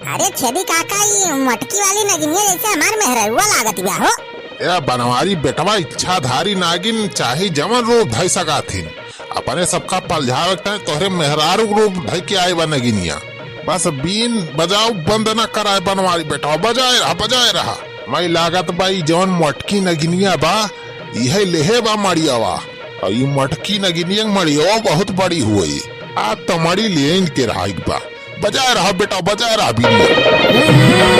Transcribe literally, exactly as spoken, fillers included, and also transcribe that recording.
अरे छेदी काका, ई मटकी वाली नगिनिया जैसे हमार मेहररुआ लागत बा हो। ए बनवारी बेटवा, इच्छाधारी नागिन चाहे जवन रूप धइ सकत हिन, अपने सबका पलझावे के तोहरे मेहरारू के रूप धइ के आए बा नगिनिया। बस बीन बजाओ, बंद न कराए बनवारी बेटवा, बजाए रहा, बजाए रहा। मई लागत बा ई जवन मटकी नगिनिया बा, इहे लेहे बा मड़ियावा। और ई मटकी नगिनिया के मड़ियावा बहुत बड़ी हुई। आ तमड़ी लेन के रहा एक बा। बजाए रहा बेटा, बजाए रहा बीनिया।